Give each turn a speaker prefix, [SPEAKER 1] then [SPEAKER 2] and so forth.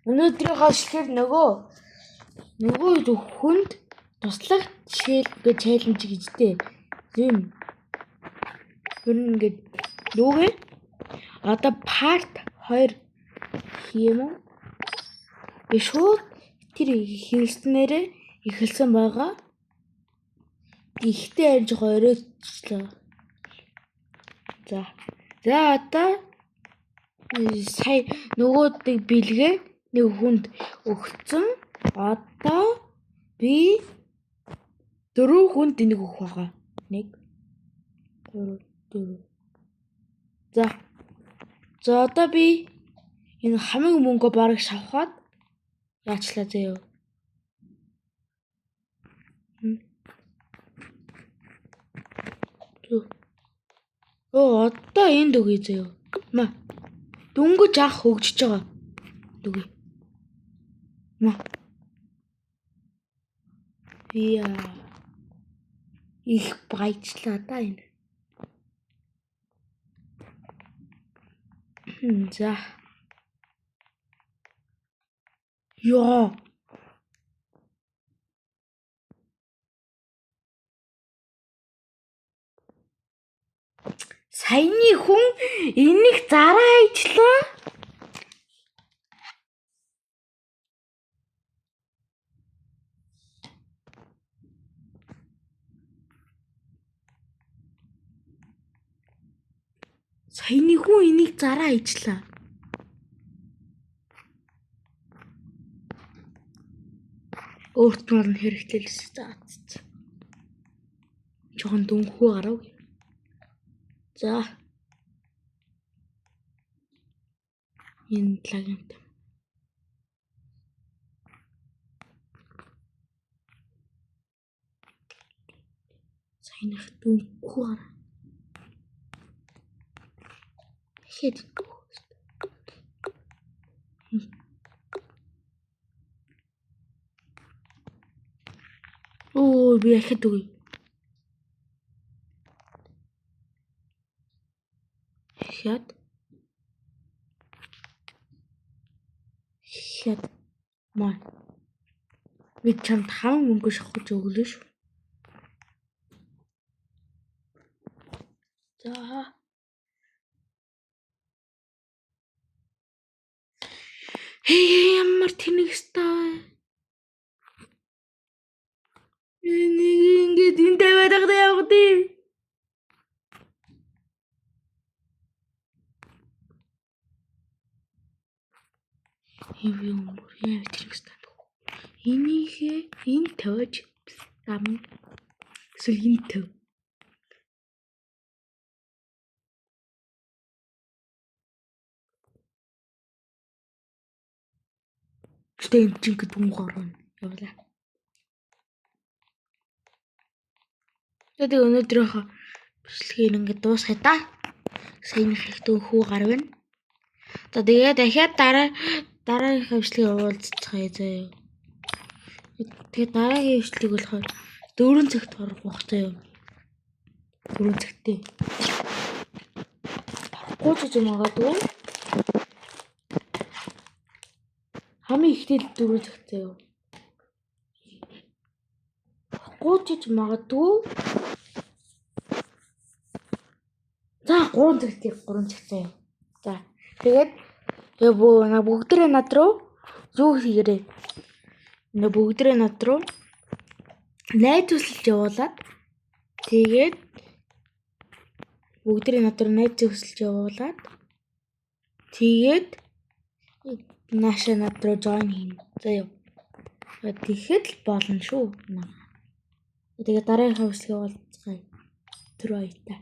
[SPEAKER 1] Өнөөдрийнхөө шихээр нөгөө хүнд туслах жишээл гэж challenge гэжтэй. Юм. Ер нь ингээд юугээ одоо part 2 хийм үү? Би шууд тэр хэлснээрээ эхэлсэн байгаа. Гэхдээ харин жоохон оройтчлаа. За. За одоо сая нөгөөдөг бэлгээ нэг хүнд өгсөн. Одоо би дөрөв хүнд энийг өгөх байгаа. 1 3 4. За. За одоо би энэ хамгийн мөнгө бараг шавхаад яачлаа заяа. Оо одоо энд өгье заяа. Ма. Дөнгөж ах хөгжиж байгаа. Дүгий. Ма. Яа. Их баяжлаа да энэ. За. Йоо. Саяны хүн энийг зараа ижлээ. Саяны хүн энийг зараа ижлээ. Өөрт нь бол хэрэгтэй л за. Жохон дүнхүү гарав. За. Энэ лагимт. Саяных дүнхүү гарав. Хэд. Оо би яхад үгүй. Хяд. Хяд. Маа. Би чамд хаван мөнгө шавхаж өглөө шүү. За. Хей ямар тэнэг өстой. Энийг ингээд энэ тавиад авах явах тий. Юм юм яа тэнэг өстой. Энийхээ энэ тавиаж ам эсвэл энэ төв. Гэтэ энэ чинь ингээд дүн гарна. Явлаа. Тэгээ өнөөдрийнхөө бичлэгийг ингээд дуусгая та. Саяных их дөнхүү гар байна. За тэгээ дахиад дараагийнхаа бичлэгээр уулзцгаая заяа. Тэгээ дараагийн бичлэг болохоор 4 цагт орох бах заяа. 4 цагтээ. Орохгүй ч гэж магадгүй. Хамгийн ихтэй л 4 цагт заяа. Орохгүй ч гэж магадгүй. За 3 цагт 3 цагт заяа. За тэгээд бүгдээрээ над руу юу хийгэрээ. Бүгдээрээ над руу найз хүсэлж явуулаад тэгээд бүгдээрээ над руу найз хүсэлж явуулаад тэгээд нааша над руу join хийнэ. Заяа. Тэгэхэд л болно шүү. Тэгээд дараагийнхаа бичлэгээ уулзцгаая. Тэр баяртай.